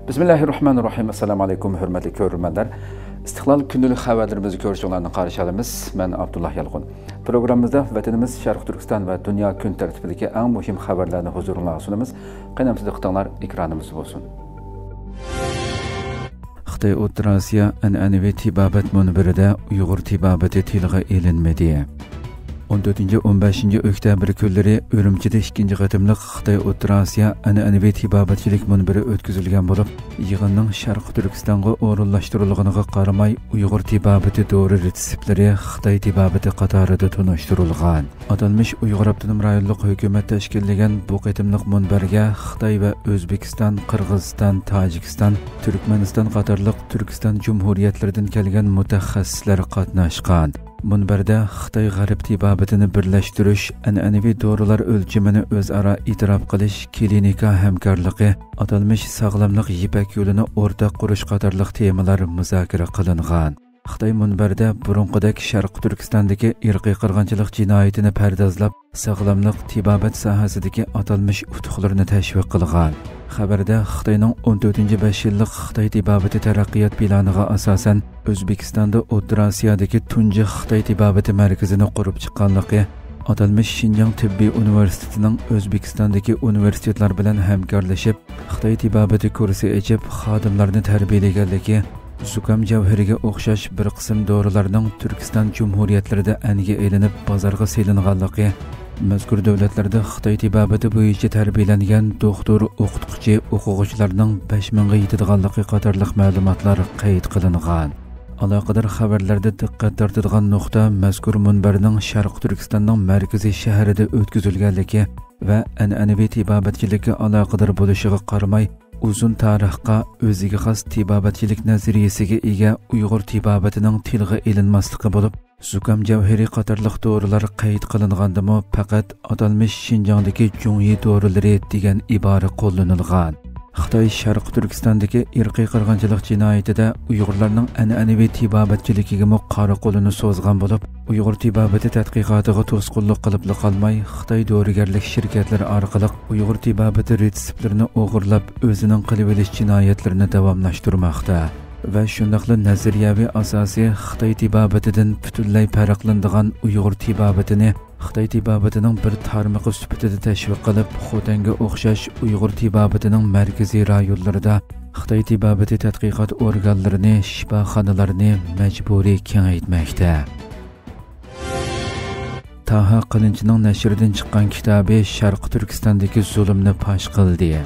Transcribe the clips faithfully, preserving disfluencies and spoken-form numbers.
بىسمىللاھىررەھمانىررەھىم. ئەسسالامۇ ئەلەيكۇم، ھۆرمەتلىك كۆرۈرمەنلەر. ئىستىقلال كۈندىلىك خەۋەرلىرىمىزنى كۆرۈشۈڭلارنى قارشى ئالىمىز. مەن ئابدۇللا يالقۇن. پروگراممىمىزدا ۋەتىنىمىز شەرقىي تۈركىستان ۋە دۇنيا كۈن تەرتىپىدىكى ئەڭ مۇھىم خەۋەرلەرنى ھۇزۇرۇڭلارغا سۇنىمىز. قېنى ئەمدى دىققىتىڭلار ئېكرانىمىزدا بولسۇن. خىتاي ئوتتۇرا ئاسىيا ئەنئەنىۋى تېبابەت مۇنبىرىدە ئۇيغۇر تېبابىتى تىلغا ئېلىنمىدى. ئون تۆتىنچى، ئون بەشىنچى ئۆكتەبىر كۈنلىرى ئۈرۈمچىدە ئىككىنچى قېتىملىق خىتاي ئوتتۇرا ئاسىيا ئەنئەنىۋى تېبابەتچىلىك مۇنبىرى ئۆتكۈزۈلگەن بولۇپ، يىغىننىڭ شەرقىي تۈركىستانغا ئورۇنلاشتۇرۇلغىنىغا قارىماي، ئۇيغۇر تېبابىتى دورا رېتسېپلىرى خىتاي تېبابىتى قاتارىدا تونۇشتۇرۇلغان. ئاتالمىش ئۇيغۇر ئاپتونوم رايونلۇق ھۆكۈمەت تەشكىللىگەن بۇ قېتىملىق مۇنبەرگە خىتاي ۋە ئۆزبېكىستان، قىرغىزىستان، تاجىكىستان، تۈركمەنىستان قاتارلىق تۈركىستان جۇمھۇرىيەتلىرىدىن كەلگەن مۇتەخەسسىسلەر قاتناشقان. مۇنبەردە خىتاي غەرب تېبابىتىنى بىرلەشتۈرۈش، ئەنئەنىۋى دورىلار ئۆلچىمىنى ئۆزئارا ئېتىراپ قىلىش، كلىنىكا ھەمكارلىقى، ئاتالمىش ساغلاملىق يىپەك يولىنى ئورتاق قۇرۇش قاتارلىق تېمىلار مۇزاكىرە قىلىنغان. خىتاي مۇنبەردە بۇرۇنقىدەك شەرقىي تۈركىستاندىكى ئىرقىي قىرغىنچىلىق جىنايىتىنى پەردازلاپ، ساغلاملىق تېبابەت ساھەسىدىكى ئاتالمىش ئۇتۇقلىرىنى تەشۋىق قىلغان. خەۋەردە خىتاينىڭ ئون تۆتىنچى بەش يىللىق خىتاي تېبابىتى تەرەققىيات پىلانىغا ئاساسەن، ئۆزبېكىستاندا ئوتتۇرا ئاسىيادىكى تۇنجى خىتاي تېبابىتى مەركىزىنى قۇرۇپ چىققانلىقى، ئاتالمىش شىنجاڭ تېببىي ئۇنىۋېرسىتېتىنىڭ ئۆزبېكىستاندىكى ئۇنىۋېرسىتېتلار بىلەن ھەمكارلىشىپ، خىتاي تېبابىتى كۇرسى ئېچىپ، خادىملارنى تەربىيەلىگەنلىكى، زۇكام جەۋھىرىگە ئوخشاش بىر قىسىم دورىلارنىڭ تۈركىستان جۇمھۇرىيەتلىرىدە ئەنگە ئېلىنىپ بازارغا سېلىنغانلىقى، مەزكۇر دۆلەتلەردە خىتاي تېبابىتى بويىچە تەربىيەلەنگەن دوختۇر، ئوقۇتقۇچى، ئوقۇغۇچىلارنىڭ بەش مىڭغا يېتىدىغانلىقى قاتارلىق مەلۇماتلار قەيت قىلىنغان. ئالاقىدار خەۋەرلەردە دىققەت تارتىدىغان نۇقتا مەزكۇر مۇنبەرنىڭ شەرقىي تۈركىستاننىڭ مەركىزىي شەھىرىدە ئۆتكۈزۈلگەنلىكى ۋە ئەنئەنىۋى تېبابەتچىلىككە ئالاقىدار بولۇشىغا قارىماي، ئۇزۇن تارىخقا، ئۆزىگە خاس تېبابەتچىلىك نەزەرىيىسىگە ئىگە ئۇيغۇر تېبابىتىنىڭ تىلغا ئېلىنماسلىقى بولۇپ، زۇكام جەۋھىرى قاتارلىق دورىلار قەيت قىلىنغاندىمۇ پەقەت ئاتالمىش شىنجاڭدىكى جۇڭيى دورىلىرى دېگەن ئىبارە قوللىنىلغان. خىتاي شەرقىي تۈركىستاندىكى ئىرقىي قىرغىنچىلىق جىنايىتىدە ئۇيغۇرلارنىڭ ئەنئەنىۋى تېبابەتچىلىكىگىمۇ قارا قولىنى سوزغان بولۇپ، ئۇيغۇر تېبابىتى تەتقىقاتىغا توسقۇنلۇق قىلىپلا قالماي، خىتاي دورىگەرلىك شىركەتلىرى ئارقىلىق ئۇيغۇر تېبابىتى رېتسېپلىرىنى ئوغرىلاپ، ئۆزىنىڭ قىلىۋېلىش جىنايەتلىرىنى داۋاملاشتۇرماقتا. ۋە شۇنداقلا نەزەرىيەۋى ئاساسى خىتاي تېبابىتىدىن پۈتۈنلەي پەرقلىنىدىغان ئۇيغۇر تېبابىتىنى خىتاي تېبابىتىنىڭ بىر تارمىقى سۈپىتىدە تەشۋىق قىلىپ، خوتەنگە ئوخشاش ئۇيغۇر تېبابىتىنىڭ مەركىزىي رايونلىرىدا خىتاي تېبابىتى تەتقىقات ئورگانلىرىنى، شىپاخانىلارنى مەجبۇرىي كېڭەيتمەكتە. تاھا قىلىنچنىڭ نەشردىن چىققان كىتابى شەرقىي تۈركىستاندىكى زۇلۇمنى پاش قىلدى.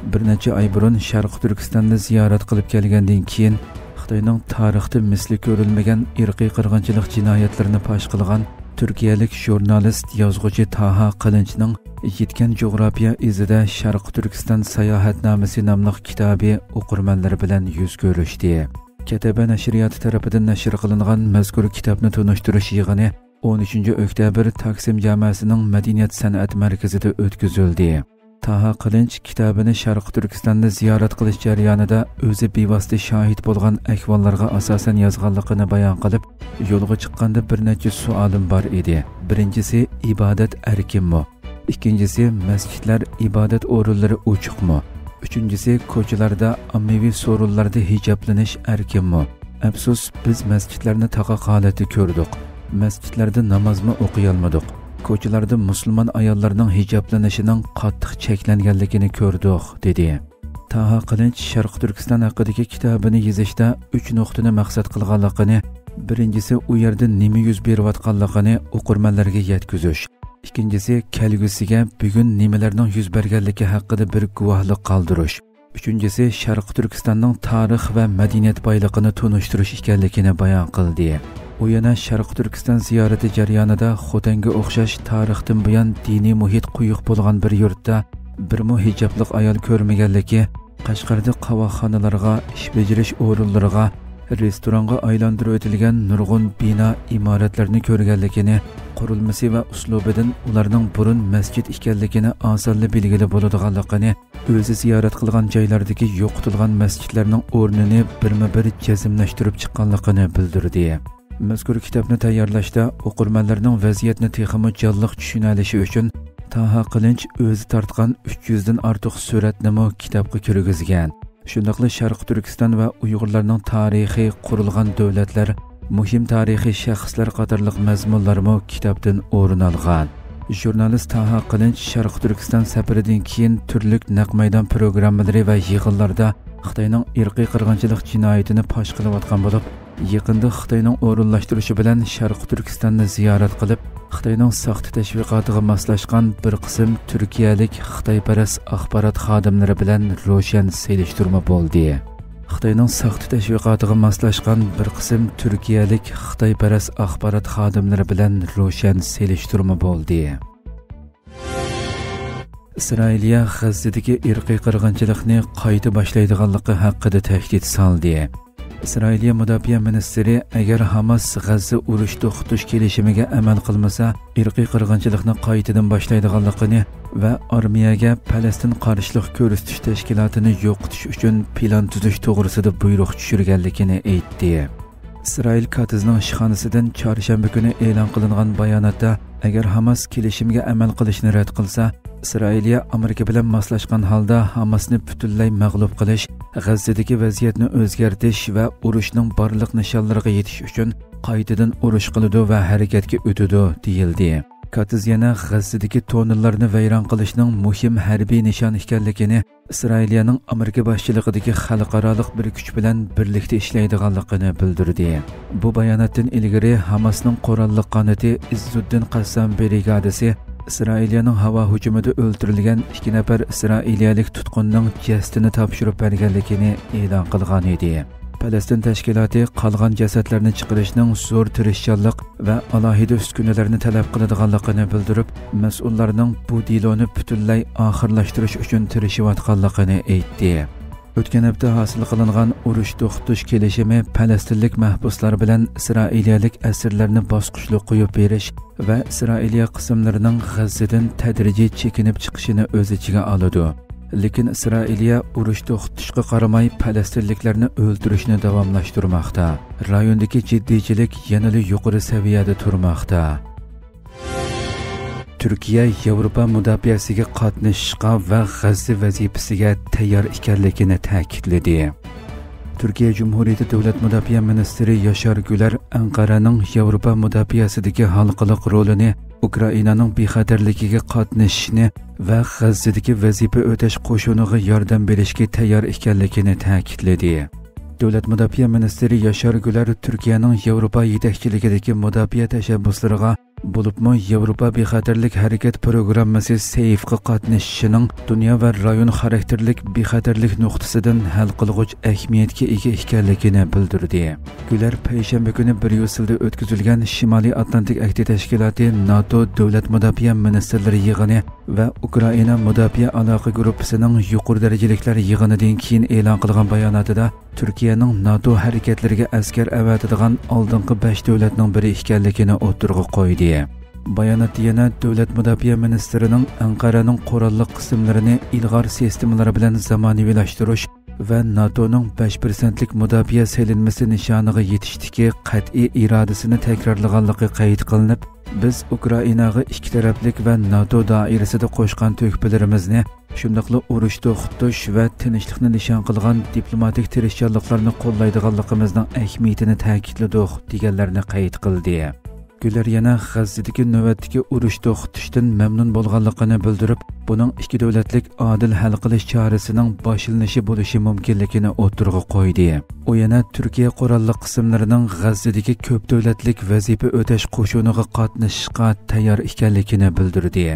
بىر نەچچە ئاي بۇرۇن شەرقىي تۈركىستاننى زىيارەت قىلىپ كەلگەندىن كېيىن، خىتاينىڭ تارىختا مىسلى كۆرۈلمىگەن ئىرقىي قىرغىنچىلىق جىنايەتلىرىنى پاش قىلغان تۈركىيەلىك ژۇرنالىست، يازغۇچى تاھا قىلىنچنىڭ يىتكەن جۇغراپىيە ئىزىدا شەرقىي تۈركىستان ساياھەتنامىسى ناملىق كىتابى ئوقۇرمەنلەر بىلەن يۈز كۆرۈشتى. كەتەبە نەشرىياتى تەرىپىدىن نەشر قىلىنغان مەزكۇر كىتابنى تونۇشتۇرۇش يىغىنى ئون ئۈچىنچى ئۆكتەبىر تاكسىم جامەسىنىڭ مەدەنىيەت سەنئەت مەركىزىدە ئۆتكۈزۈلدى. تاھا قىلىنچ كىتابىنى شەرقىي تۈركىستاننى زىيارەت قىلىش جەريانىدا ئۆزى بىۋاسىتە شاھىت بولغان ئەھۋاللارغا ئاساسەن يازغانلىقىنى بايان قىلىپ، يولغا چىققاندا بىر نەچچە سوئالىم بار ئىدى. بىرىنچىسى، ئىبادەت ئەركىنمۇ؟ ئىككىنچىسى، مەسچىتلەر، ئىبادەت ئورۇنلىرى ئوچۇقمۇ؟ ئۈچىنچىسى، كوچىلاردا، ئاممىۋى سورۇنلاردا ھىجابلىنىش ئەركىنمۇ؟ ئەپسۇس، بىز مەسچىتلەرنى تاقاق ھالەتتە كۆردۇق. مەسچىتلەردە نامازمۇ ئوقۇيالمىدۇق. كوچىلاردا مۇسۇلمان ئاياللارنىڭ ھىجابلىنىشىنىڭ قاتتىق چەكلەنگەنلىكىنى كۆردۇق، دېدى. تاھا قىلىنچ شەرقىي تۈركىستان ھەققىدىكى كىتابىنى يېزىشتا ئۈچ نۇقتىنى مەقسەت قىلغانلىقىنى، بىرىنچىسى، ئۇ يەردە نېمە يۈز بېرىۋاتقانلىقىنى ئوقۇرمەنلەرگە يەتكۈزۈش. ئىككىنچىسى، كەلگۈسىگە بۈگۈن نېمىلەرنىڭ يۈز بەرگەنلىكى ھەققىدە بىر گۇۋاھلىق قالدۇرۇش. ئۈچىنچىسى، شەرقىي تۈركىستاننىڭ تارىخ ۋە مەدەنىيەت بايلىقىنى تونۇشتۇرۇش ئىكەنلىكىنى بايان قىلدى. ئۇ يەنە شەرقىي تۈركىستان زىيارىتى جەريانىدا خوتەنگە ئوخشاش تارىختىن بۇيان دىنىي مۇھىت قويۇق بولغان بىر يۇرتتا بىرمۇ ھىجابلىق ئايال كۆرمىگەنلىكى، قەشقەردە قاۋاقخانىلارغا، ئىش بېجىرىش ئورۇنلىرىغا، رېستورانغا ئايلاندۇرۇۋېتىلگەن نۇرغۇن بىنا، ئىمارەتلەرنى كۆرگەنلىكىنى، قۇرۇلمىسى ۋە ئۇسلۇبىدىن ئۇلارنىڭ بۇرۇن مەسچىت ئىكەنلىكىنى ئاسانلا بىلگىلى بولىدىغانلىقىنى، ئۆزى زىيارەت قىلغان جايلاردىكى يوقىتىلغان مەسچىتلەرنىڭ ئورنىنى بىرمۇ بىر جەزملەشتۈرۈپ چىققانلىقىنى بىلدۈردى. مەزكۇر كىتابنى تەييارلاشتا ئوقۇرمەنلەرنىڭ ۋەزىيەتنى تېخىمۇ جانلىق چۈشىنەلىشى ئۈچۈن، تاھا قىلىنچ ئۆزى تارتقان ئۈچ يۈزدىن ئارتۇق سۈرەتنىمۇ كىتابقا كىرگۈزگەن. شۇنداقلا شەرقىي تۈركىستان ۋە ئۇيغۇرلارنىڭ تارىخى، قۇرۇلغان دۆلەتلەر، مۇھىم تارىخىي شەخسلەر قاتارلىق مەزمۇنلارمۇ كىتابتىن ئورۇن ئالغان. ژۇرنالىست تاھا قىلىنچ شەرقىي تۈركىستان سەپىرىدىن كېيىن تۈرلۈك نەق مەيدان پروگراممىلىرى ۋە يىغىنلاردا خىتاينىڭ ئىرقىي قىرغىنچىلىق جىنايىتىنى پاش قىلىۋاتقان بولۇپ، يېقىندا خىتاينىڭ ئورۇنلاشتۇرۇشى بىلەن شەرقىي تۈركىستاننى زىيارەت قىلىپ، خىتاينىڭ ساختا تەشۋىقاتىغا ماسلاشقان بىر قىسىم تۈركىيەلىك خىتايپەرەس ئاخبارات خادىملىرى بىلەن روشەن سېلىشتۇرما بولدى. خىتاينىڭ ساختا تەشۋىقاتىغا ماسلاشقان بىر قىسىم تۈركىيەلىك خىتايپەرەس ئاخبارات خادىملىرى بىلەن روشەن سېلىشتۇرما بولدى. ئىسرائىلىيە غەززىدىكى ئىرقىي قىرغىنچىلىقنى قايتا باشلايدىغانلىقى ھەققىدە تەھدىت سالدى. ئىسرائىلىيە مۇداپىئە مىنىستىرى، ئەگەر ھاماس غەززە ئۇرۇش توختىتىش كېلىشىمىگە ئەمەل قىلمىسا، ئىرقىي قىرغىنچىلىقنى قايتىدىن باشلايدىغانلىقىنى ۋە ئارمىيەگە پەلەستىن قارشىلىق كۆرسىتىش تەشكىلاتىنى يوقىتىش ئۈچۈن پىلان تۈزۈش توغرىسىدا بۇيرۇق چۈشۈرگەنلىكىنى ئېيتتى. ئىسرائىل كاتىزنىڭ ئىشخانىسىدىن چارشەنبە كۈنى ئېلان قىلىنغان باياناتتا، ئەگەر ھاماس كېلىشىمگە ئەمەل قىلىشنى رەت قىلسا، ئىسرائىلىيە ئامېرىكا بىلەن ماسلاشقان ھالدا ھاماسنى پۈتۈنلەي مەغلۇپ قىلىش، غەززىدىكى ۋەزىيەتنى ئۆزگەرتىش ۋە ئۇرۇشنىڭ بارلىق نىشانلىرىغا يېتىش ئۈچۈن قايتىدىن ئۇرۇش قىلىدۇ ۋە ھەرىكەتكە ئۆتىدۇ، دېيىلدى. كاتىز يەنە غەززىدىكى توننېللارنى ۋەيران قىلىشنىڭ مۇھىم ھەربىي نىشان ئىكەنلىكىنى، ئىسرائىلىيەنىڭ ئامېرىكا باشچىلىقىدىكى خەلقئارالىق بىر كۈچ بىلەن بىرلىكتە ئىشلەيدىغانلىقىنى بىلدۈردى. بۇ باياناتتىن ئىلگىرى ھاماسنىڭ قوراللىق قانىتى ئىززۇددىن قەسسام برىگادىسى ئىسرائىلىيەنىڭ ھاۋا ھۇجۇمىدا ئۆلتۈرۈلگەن ئىككى نەپەر ئىسرائىلىيەلىك تۇتقۇننىڭ جەسىتىنى تاپشۇرۇپ بەرگەنلىكىنى ئېلان قىلغان ئىدى. پەلەستىن تەشكىلاتى قالغان جەسەتلەرنى چىقىرىشنىڭ زور تىرىشچانلىق ۋە ئالاھىدە ئۈسكۈنىلەرنى تەلەپ قىلىدىغانلىقىنى بىلدۈرۈپ، مەسئۇللارنىڭ بۇ دېلونى پۈتۈنلەي ئاخىرلاشتۇرۇش ئۈچۈن تىرىشىۋاتقانلىقىنى ئېيتتى. ئۆتكەن ھەپتە ھاسىل قىلىنغان ئۇرۇش توختىتىش كېلىشىمى پەلەستىنلىك مەھبۇسلار بىلەن ئىسرائىلىيەلىك ئەسىرلەرنى باسقۇچلۇق قويۇپ بېرىش ۋە ئىسرائىلىيە قىسىملىرىنىڭ غەززىدىن تەدرىجىي چېكىنىپ چىقىشىنى ئۆز ئىچىگە ئالىدۇ. لېكىن ئىسرائىلىيە ئۇرۇش توختىتىشقا قارىماي، پەلەستىنلىكلەرنى ئۆلتۈرۈشنى داۋاملاشتۇرماقتا. رايوندىكى جىددىيچىلىك يەنىلا يۇقىرى سەۋىيەدە تۇرماقتا. تۈركىيە ياۋروپا مۇداپىئەسىگە قاتنىشىشقا ۋە غەززە ۋەزىپىسىگە تەييار ئىكەنلىكىنى تەكىتلىدى. تۈركىيە جۇمھۇرىيىتى دۆلەت مۇداپىئە مىنىستىرى ياشار گۈلەر ئەنقەرەنىڭ ياۋروپا مۇداپىئەسىدىكى ھالقىلىق رولىنى ئۇكرائىنانىڭ بىخەتەرلىكىگە قاتنىشىشنى ۋە غەززىدىكى ۋەزىپە ئۆتەش قوشۇنىغا ياردەم بېرىشكە تەييار ئىكەنلىكىنى تەكىتلىدى. دۆلەت مۇداپىئە مىنىستىرى ياشار گۈلەر تۈركىيەنىڭ ياۋروپا يېتەكچىلىكىدىكى مۇداپىئە تەشەببۇسلىرىغا، بولۇپمۇ ياۋروپا بىخەتەرلىك ھەرىكەت پروگراممىسى سېيفقا قاتنىشىشىنىڭ دۇنيا ۋە رايون خاراكتېرلىك بىخەتەرلىك نۇقتىسىدىن ھەل قىلغۇچ ئەھمىيەتكە ئىگە ئىكەنلىكىنى بىلدۈردى. گۈلەر پەيشەنبە كۈنى بريۇسسېلدا ئۆتكۈزۈلگەن شىمالىي ئاتلانتىك ئەھدى تەشكىلاتى ناتو دۆلەت مۇداپىئە مىنىستىرلىرى يىغىنى ۋە ئۇكرائىنا مۇداپىئە ئالاقە گۇرۇپپىسىنىڭ يۇقىرى دەرىجىلىكلەر يىغىنىدىن كېيىن ئېلان قىلغان باياناتىدا، تۈركىيەنىڭ ناتو ھەرىكەتلىرىگە ئەسكەر ئەۋەتىدىغان ئالدىنقى بەش دۆلەتنىڭ بىرى ئىكەنلىكىنى ئوتتۇرىغا قويدى. باياناتتا يەنە دۆلەت مۇداپىئە مىنىستىرىنىڭ ئەنقەرەنىڭ قوراللىق قىسىملىرىنى ئىلغار سىستېمىلار بىلەن زامانىۋىلاشتۇرۇش ۋە ناتونىڭ بەش پىرسەنتلىك مۇداپىئە سېلىنمىسى نىشانىغا يېتىشتىكى قەتئىي ئىرادىسىنى تەكرارلىغانلىقى قەيت قىلىنىپ، بىز ئۇكرائىناغا ئىككى تەرەپلىك ۋە ناتو دائىرىسىدە قوشقان تۆھپىلىرىمىزنى، شۇنداقلا ئۇرۇش توختىتىش ۋە تىنچلىقنى نىشان قىلغان دىپلوماتىك تىرىشچانلىقلارنى قوللايدىغانلىقىمىزنىڭ ئەھمىيىتىنى تەكىتلىدۇق، دېگەنلەرنى قەيت قىلدى. گۈلەر يەنە غەززىدىكى نۆۋەتتىكى ئۇرۇش توختىتىشتىن مەمنۇن بولغانلىقىنى بىلدۈرۈپ، بۇنىڭ ئىككى دۆلەتلىك ئادىل ھەل قىلىش چارىسىنىڭ باشلىنىشى بولۇشى مۇمكىنلىكىنى ئوتتۇرىغا قويدى. ئۇ يەنە تۈركىيە قوراللىق قىسىملىرىنىڭ غەززىدىكى كۆپ دۆلەتلىك ۋەزىپە ئۆتەش قوشۇنىغا قاتنىشىشقا تەييار ئىكەنلىكىنى بىلدۈردى.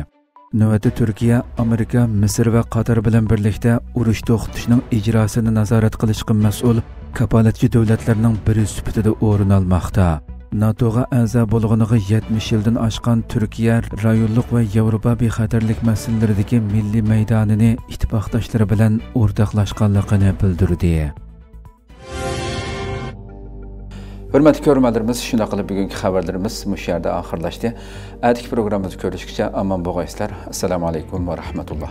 نۆۋەتتە تۈركىيە، ئامېرىكا، مىسىر ۋە قاتار بىلەن بىرلىكتە ئۇرۇش توختىتىشنىڭ ئىجراسىنى نازارەت قىلىشقا مەسئۇل كاپالەتچى دۆلەتلەرنىڭ بىرى سۈپىتىدە ئورۇن ئالماقتا. ناتوغا ئەزا بولغىنىغا يەتمىش يىلدىن ئاشقان تۈركىيە رايونلۇق ۋە ياۋروپا بىخەتەرلىك مەسىلىلىرىدىكى مىللىي مەيدانىنى ئىتتىپاقداشلىرى بىلەن ئورتاقلاشقانلىقىنى بىلدۈردى. ھۆرمەتلىك كۆرۈرمەنلىرىمىز، شۇنداق قىلىپ بۈگۈنكى خەۋەرلىرىمىز مۇشۇ يەردە ئاخىرلاشتى. ئەتىكى پروگراممىمىزدا كۆرۈشكىچە ئامان بولغايسىلەر. ئەسسالامۇ ئەلەيكۇم ۋە رەھمەتۇللا.